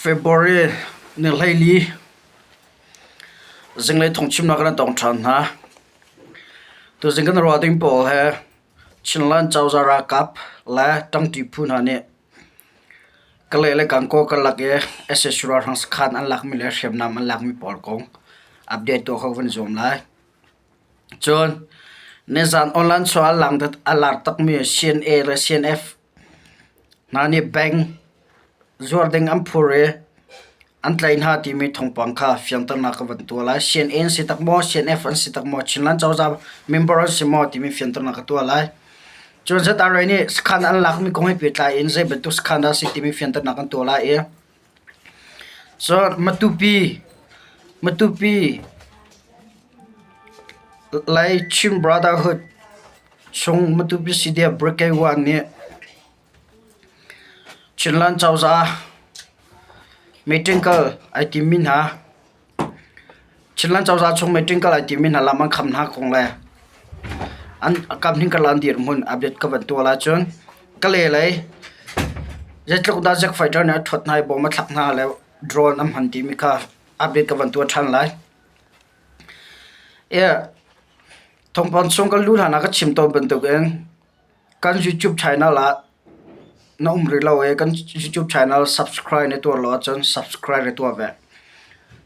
February ni 14 zinglei phungchimnak kan tong ṭhan hna. Tuzing kan ruah ding pawl he Chinland cozah ralkap le ṭangṭi phu hna nih Kalay le Gangaw karlak i sac ralhrang sakhan an lakmi le hriamnam an lakmi pawl kong update tuah kho kan i zuam lai. Cun nizaan online chuah a lar takmi CNA le CNF hna nih bank zuar ding an phur i an tlaih hna timi thawngpang kha fianternak ka van tuah lai. CNA an si tak maw, CNF an si tak maw, Chinland cozah member an si maw timi fianternak ka tuah lai. Cun ZRA nih sakhan an lakmi kong he pehtlai in zei bantuk sakhan dah a si timi fianternak kan tuah lai i cun Matupi Matupi Lai Chin Brotherhood chung Matupi CDF Brigade 1 nih Chinland cozah meeting kal ai timmi hna Chinland cozah chung meeting kal ai timmi hna lam an kham hna kong le an kam hning karlak an dirhmun update ka van tuah lai cun Kalay lei zeitluk dah Jack fighter nih a ṭhuat hna i bom a thlak hna le drone an hman timi kha update ka van tuah ṭhan lai. Thawngpang chung kan luh hlan ah ka chim tawn bantukin kan YouTube channel ah na um rih lo i kan YouTube channel subscribe na tuah lo ahcun subscribe na tuah ve.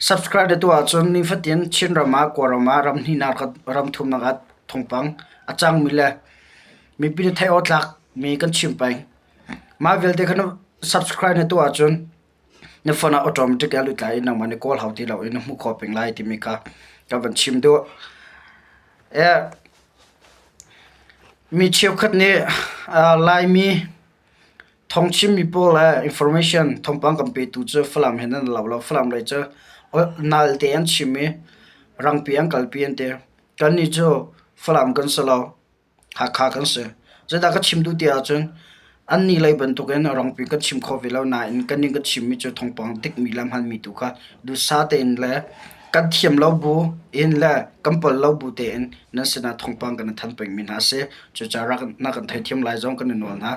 Subscribe na tuah ahcun nifatin Chinram ah Kawlram ah ram hnihnak ram thumnak ah thawngpang a cangmi le mipi nih theih awk tlakmi kan chim peng. Mah vialte kha na subscribe na tuah ahcun Na phone ah automatic a lut lai i nangmah nih kawl hau ti loin na hmuh khawh peng lai timi kha ka van chim duh. Mi cheukhat nih Laimi thawngchimmi pawl le information thawngpang kan petu cu Falam he nan lo lo. Falam lei cu nal te an chim i rangpi an kalpi an ti. Kannih cu Falam kan si lo. Hakha kan si. Zeidah ka chim duh ti ahcun annih lei bantukin rangpi kan chim kho ve lo nain kannih kan chimmi cu thawngpang dikmi le hmanmi tu kha duhsah tein le kan thiam lo bu in le kan pol lo bu tein nan sinah thawngpang kan i thanh pengmi hna a si. Cucaah rak na kan theithiam lai zong kan i nawl hna.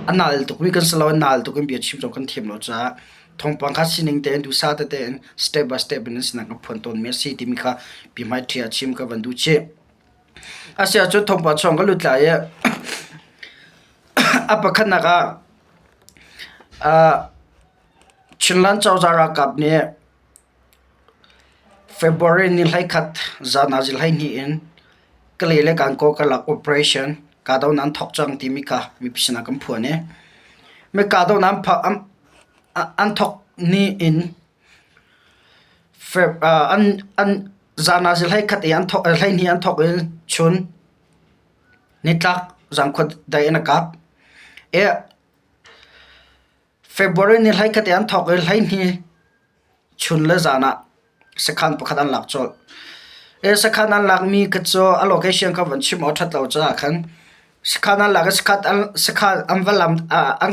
A nal tukmi kan si lo, a nal tuk in bia chim zong kan thiam lo caah thawngpang kha sining tein duhsah tete in step by step in nan sinah kan phuan tawnmi a si timi kha pi hmai ṭhi ah chim ka van duh chih. Asiahcun thawngpang chung ka lut lai i a pakhatnak ah Chinland cozah ralkap nih February ni 11 zan ah 12 in Kalay le Gangaw karlak operation kahdohnak an thawk cang timi kha mipi sinah kan phuan i mi kahdohnak an thawk ni in Zan ah 11 i an thawk 12 an thawk i chun nitlak zangkhua dai in a kap. February ni 11 i an thawk i 12 chun le zan ah sakhan pakhat an lak colh. Sakhan an lakmi kha cu a location kha van chim awk a ṭhat lo caah khan sakhan an lak i sakhan an va lam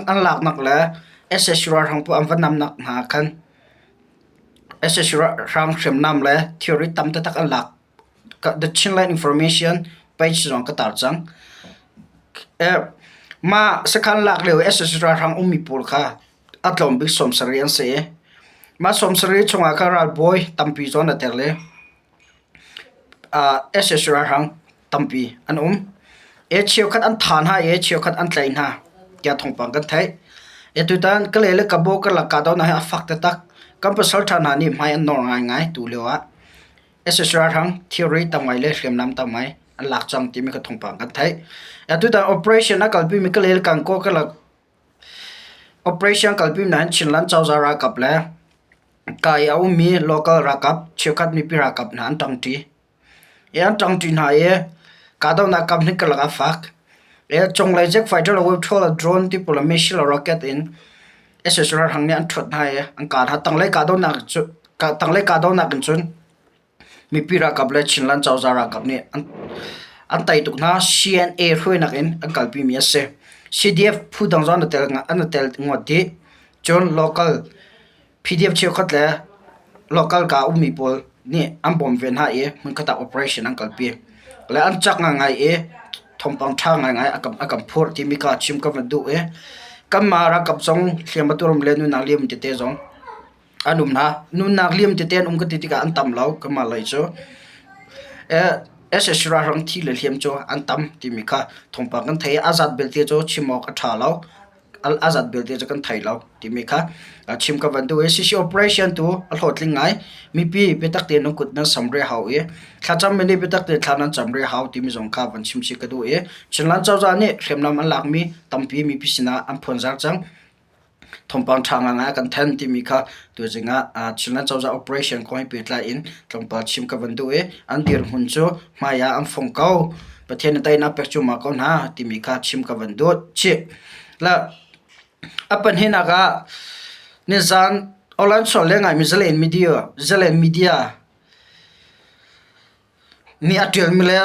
an laknak le sac ralhrang pawl an va namnak hna khan sac ralhrang hriamnam le thilri tam taktak an lak. The Chinland Information page zong ka tar cang. Mah sakhan lak lio i sac ralhrang ummi pawl kha a tlawm bik 70 an si i mah 70 chungah khan ralbawi tampi zawn a tel i sac ralhrang tampi an um. Cheukhat an thah hna i cheukhat an tlaih hna tiah thawngpang kan theih. Tutan Kalay le Kabaw karlak kahdohnak hi a fak taktak. Kan pasalṭha hna nih hmai an nawr ngaingai tu lio ah. sac ralhrang thilri tam ngai le hriamnam tam ngai an lak cang timi kha thawngpang kan theih. Tutan operation a kalpimi Kalay le Gangaw karlak operation kalpi nain Chinland cozah ralkap le Kai a ummi local ralkap cheukhat mipi ralkap hna an ṭangṭi. An ṭangṭi hna i kahdohnak kam hi karlak a fak. Cunglei jet fighter le wave drone ti pawl le missile rocket in sac ralhrang nih an ṭhuat hna i an kah hna. Tanglei kahdohnak cu tanglei kahdohnak in cun mipi ralkap le Chinland cozah ralkap nih an tei tuk hna. CNA hruainak in an kalpimi a si. CDF phu dang zong an i tel ngawt dih. Cun local PDF cheukhat le local ka ummi pawl nih an bawm ve hna i hmunkhat ah operation an kalpi. Le an cak ngaingai i thawngpang ṭha ngaingai a kan phurh timi kha chim ka van duh i kanmah ralkap zong hliam a tuarmi le nunnak liam tete zong. An um hna. Nunnak liam tete an um ka ti tikah an tam lo kanmah lei cu. SSC ralhrang thi le hliam cu an tam timi kha thawngpang kan thei i a zat belte cu chim awk a ṭha lo. A zat belte cu kan thei lo timi kha chim ka van duh i CC operation tu a hlawhtling ngai. Mipi biatak tein nan kut nan sam re hau i thlacam mi nih biatak tein thla nan cam re hau timi zong kha van chim chih ka duh i Chinland cozah nih hriamnam an lakmi tampi mipi sinah an phuanzar cang. Thawngpang ṭha ngaingai a kan then timi kha tuzing ah Chinland cozah operation kong he pehtlai in tlawmpal chim ka van duh i an dirhmun cu hmai ah an fong ko. Pathian nih teinak pek cuahmah ko hna timi kha chim ka van duh chih. Le a pahnihnak ah nizaan online sual le ngaimi Zalen media Zalen media nih a ṭialmi le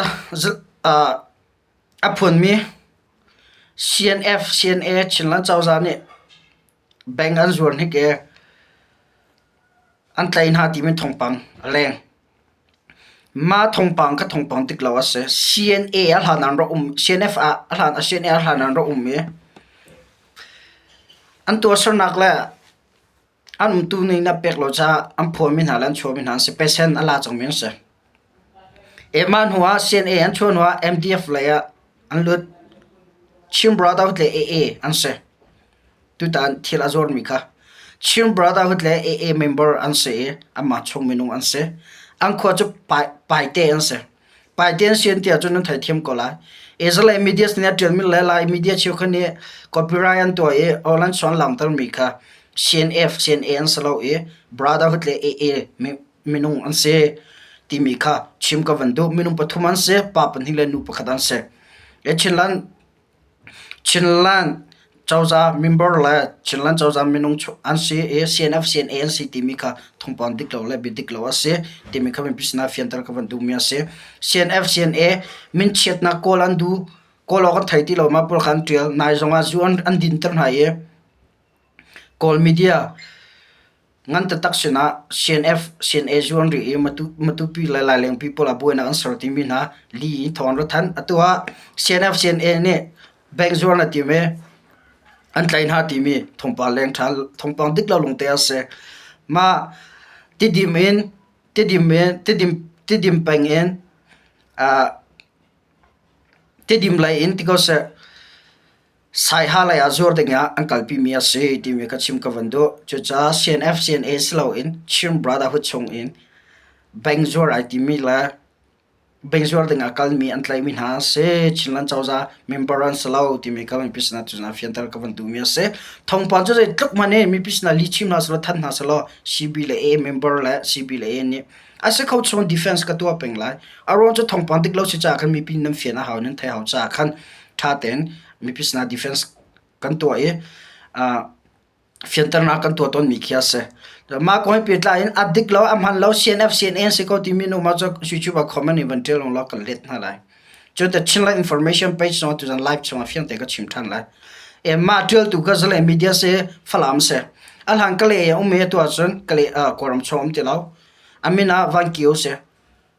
A phunmi CNF, CNA Chinland cozah nih bank an zuar hnik i an tlaih hna timi thawngpang a leng. Mah thawngpang kha thawngpang dik lo a si. CNA a hlan an rak um CNF ah a hlan CNA a hlan an rak um i an tuahsernak le An umtu ning na pek lo caah an phuanmi hna le an chuahmi hna an si. Pesen a la cangmi an si. Mah hnu ah CNA an chuah hnu ah MDF lei ah an lut. Chin Brotherhood le AA an si. Tutan thil a zuarmi kha. Chin Brotherhood le AA member an si i anmah chung minung an si. An khua cu Paite an si. Paite an si an ti ahcun nan theithiam ko lai. Israel media nih a ṭialmi le Lai media cheukhat nih copyright an tuah i online chuan langhtermi kha CNF, CNA an si lo i Brotherhood le AA minung an si timi kha chim ka van duh. Minung pathum an si, pa pahnih le nu pakhat an si. Chinland Chinland cozah member le Chinland cozah minung an si i CNF CNA an si timi kha thawngpang dik lo le bia dik lo a si timi kha mipi sinah fianter ka van duhmi a si. CNF CNA minchiatnak kawl an duh kawl awk an thei ti lo mah pawl kha an ṭial. Nai zongah zu an dinter hna i Kawl media Ngan taktak sinah CNF, CNA zuan rih i Matupi le Lailengpi pawl ah buainak an ser timi hna li in thawng an ra thanh. Atu ah CNF, CNA nih bank zuar na tim i an tlaih hna timi thawngpang leng ṭhan thawngpang dik lo lungte a si. Mah Tidim in Tidim in Tidim Tidim peng in uh, Tidim lei in ti ko seh Saiha lei ah zuar ding ah an kalpimi a si timi ka chim ka van duh. Cucaah CNF, CNA si loin Chin Brotherhood chung in bank zuar ai timi le bank zuar ding ah kalmi an tlaihmi hna a si. Chinland cozah member an si lo timi ka mipi sinah tuzan ah fianter ka van duhmi a si. Thawngpang cu zeitluk hmanh in mipi sinah lihchim hna sehlaw thanh hna sehlaw CB le A member le CB le A nih a si kho chung defense ka tuah peng lai. A ruang cu thawngpang dik lo si caah khan mipi nan fian a hau nan theih hau caah khan ṭha tein mipi sinah defense kan tuah i fianternak kan tuah tawnmi khi a si. Mah kong he pehtlai in a dik lo, a hman lo, CNF, CNA si ko timi nu mah cu YouTube ah comment in van ṭial ung law kan let hna lai. Cun the Chinland Information page zong tuzan live chungah fiang te ka chim ṭhan lai. E mah ṭialtu ka zale media si Falam si. A hlan ka le um i tu ahcun ka le Kawlram chung um ti lo. A min ah Van Kio si.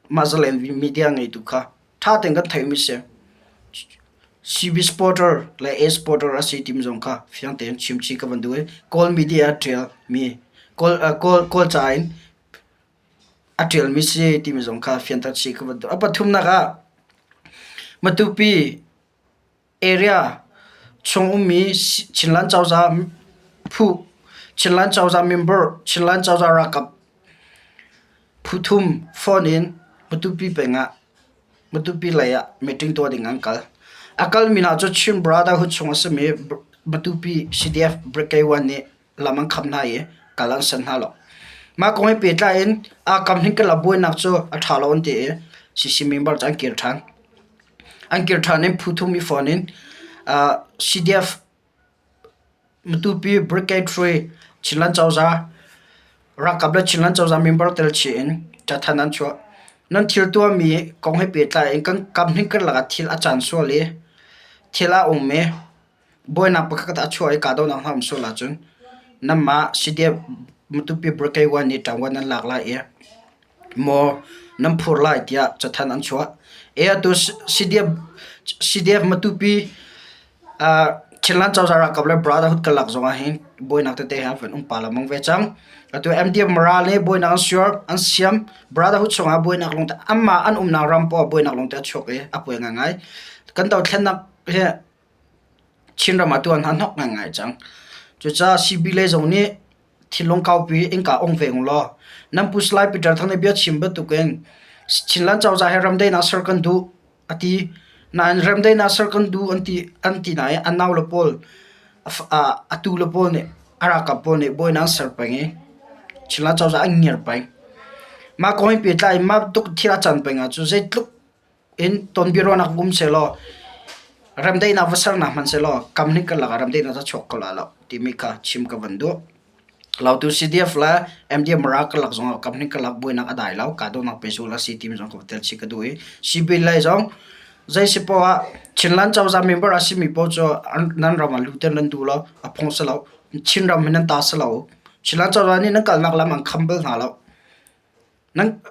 Mah zalen media ngeitu kha ṭha tein kan theihmi si. CB supporter le A supporter a si timi zong kha fiang tein chim chih ka van duh i Kawl media a ṭialmi Kawl, Kawl, Kawl ca in a ṭialmi si timi zong kha fianter chih ka van duh. A pathumnak ah Matupi area chung ummi Chinland cozah phu, Chinland cozah member, Chinland cozah ralkap phu thum phone in Matupi peng ah Matupi lei ah meeting tuah ding an kal. A kalmi hna cu Chin Brotherhood chung a simi Matupi CDF Brigade 1 nih lam an kham hna i kal an san hna lo. Mah kong he pehtlai in aa kam hnik la buainak cu a ṭha lo an ti i CC member cu an kir ṭhan. An kir ṭhan in phu thum i fon in CDF Matupi Brigade 3 Chinland cozah ralkap le Chinland cozah member tel chih in cathanh an chuah. Nan thil tuahmi kong he pehtlai in kan kam hnik karlak ah thil a caan sual i thil a um i Buainak pakhat a chuah i kahdohnak hna um sual ahcun nanmah CDF Matupi Brigade 1 nih ṭangvuan nan lak lai i maw nan phur lai tiah cathanh an chuah. E atu CDF, CDF Matupi uh, Chinland cozah ralkap le Brotherhood karlak zong ah hin buainak tete he an van um pah lengmang ve cang. Atu MDF Mara nih buainak an suar, an siam. Brotherhood chungah buainak lungte anmah an umnak ram poah buainak lungte a chuak i a puai ngaingai. Kan dothlennak hi Chinram ah tuan hna hnok ngaingai cang. Cucaah CB lei zong nih thinlung kaupi innka ong ve ung law nan pu Salai Peter Thang nih bia chim bantukin Chinland cozah he ramdaihnak ser kan duh a ti. Nain remdaihnak ser kan duh an ti an ti nain a nau le pawl a tu le pawl nih a ralkap pawl nih buainak an ser peng i Chinland cozah an ngiar peng. Mah kong he pehtlai in mah bantuk thil a can peng ahcun zeitluk in tonbiaruahnak um sehlaw remdaihnak va sernak hmanh sehlaw kam hnih karlak ah remdaihnak cu a chuak kho lai lo timi kha chim ka van duh. Lautu CDF le MDM Mara karlak zongah company karlak buainak a dai lo, kahdohnak pehzulh a si timi zong ka tel chih ka duh i CB lei zong zei si poah ah Chinland cozah member a simi paoh cu nan ram ah luter nan duh lo, a phung si lo. Chinram hi nan ta si lo. Chinland cozah nih nan kalnak lam an kham bal hna lo. Nan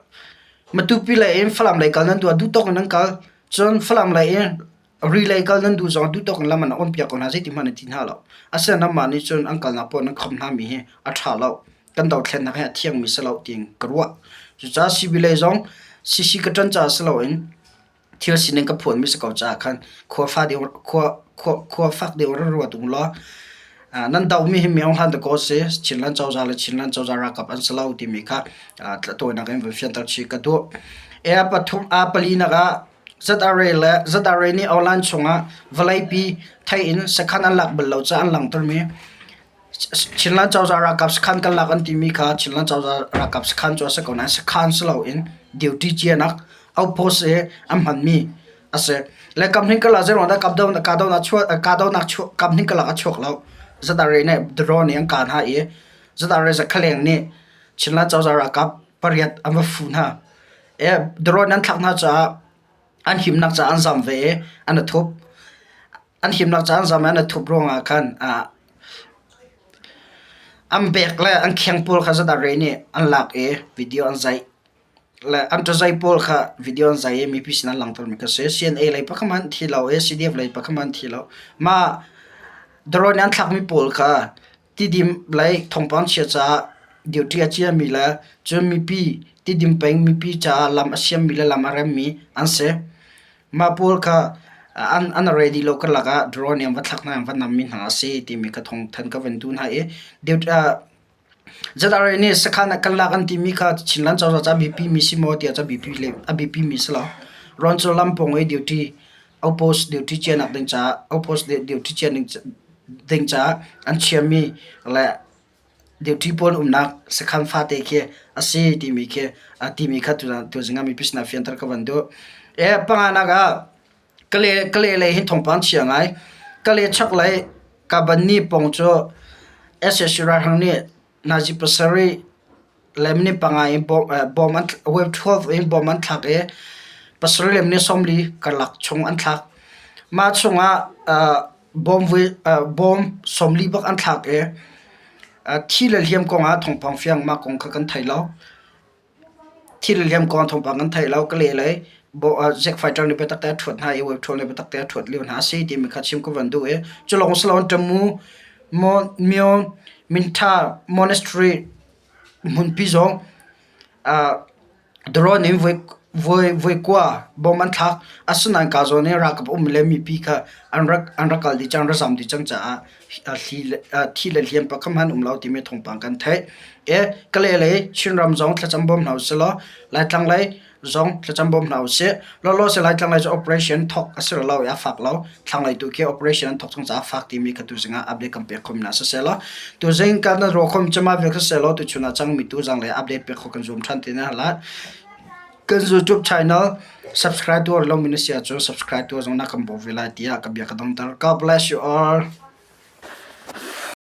Matupi lei in Falam lei kal nan duh ah duhtawk in nan kal. Cun Falam lei in Ri lei kal nan duh zong ah duhtawk in lam an on piak ko hna zeiti hmanh an ti hna lo. Asinain nanmah nih cun an kalnak paoh nan kham hna mi hi a ṭha lo. Kan dothlennak hi a thiangmi si lo tiin ka ruah. Cucaah CB lei zong CC ka ṭan caah si loin thil sining ka phuanmi si ko caah khan khua fa deuh khua khua khua fak deuh ra ruat u law nan dohmi hi Myo Hlan dakaw si Chinland cozah le Chinland cozah ralkap an si lo timi kha tawinak in vun fianter chih ka duh. E a pathum a palinak ah ZRA le ZRA nih online chungah vawleipi thei in sakhan an lak bal lo caah an langhtermi Chinland cozah ralkap sakhan kan lak an timi kha Chinland cozah ralkap sakhan cu a si ko nain sakhan si loin duty cianak outpost i an hmanmi a si. Le kamhning karlak zeiruang dah kahdohnak kahdohnak kamhning karlak a chuak lo. ZRA nih drone nih an kah hna i ZRA zakhaleng nih Chinland cozah ralkap pariat an va fuh hna. Drone an thlak hna caah an himnak caah an zam ve i an i thup. An himnak caan zam an i thup ruangah khan an bek le an kheng pawl kha ZRA nih an lak i video an zaih le an ṭazai pawl kha video an zaih i mipi sin an langhtermi kha si. CNA lei pakhat hmanh an thi lo i CDF lei pakhat hmanh an thi lo. Mah drone an thlakmi pawl kha Tidim lei thawngpang chia caah duty a ciami le cun mipi Tidim peng mipi caah lam a siammi le lam a remmi an si. Mah pawl kha an an ready lo karlak ah drone nih an va thlak hna an va nammi hna a si timi kha thawngthan ka van duh hna i ZRA nih sakhan ah kan lak an timi kha Chinland cozah ca biapi mi si maw tiah ca biapi le a biapi mi si lo. Rawncaw lam pawng i duty outpost duty cianak ding caah outpost duty cian ding caah an chiami le duty pawl umnak sakhan fate khi a si timi khi timi kha tuzing ah mipi sinah fianter ka van duh. E panganak ah Kale Kale lei hin thawngpang chia ngai. Kale chaklei Kabanni pawng cu SAC ralhrang nih nazi pasarih le minit panga in bom an wave 12 in bom an thlak i pasarih le minit 40 karlak chung an thlak. Mah chungah bom bom 40 bak an thlak i thi le hliam kongah thawngpang fiang mah kong kha kan thei lo. Thi le hliam kong thawngpang kan thei lo. Ka leh lei Zack Fighter nih biatak te a ṭhuat hna i Wave Troll nih biatak te a ṭhuat lio hna a si timi kha chim ka van duh i cu lawng si loin Tamu Myo Mintha Monastery hmunpi zong drone in voi kua bom an thlak. Asinain ka zawn i ralkap um le mipi kha an rak kal dih cang, an rak zam dih cang caah thi le hliam pakhat hmanh um lo timi thawngpang kan theih. Kale lei Chinram zong thlacam bawm hna usih law Laitlang lei zong thlacam bawm hna usih. Lawlaw si Laitlang lei cu operation thawk a si lo i a fak lo. Thlanglei tu khi operation an thawk cang caah a fak timi kha tuzing ah update kan pek khomi hna siseh law tuzing kan ruah khom cema vial siseh law tuchun ah cangmi tu zanglei update pek kho kan zuam ṭhan ti na la. Kan YouTube channel subscribe tuar lomi na si ahcun subscribe tuah zong na kan bawm ve lai tiah ka bia ka dongter. God bless you all.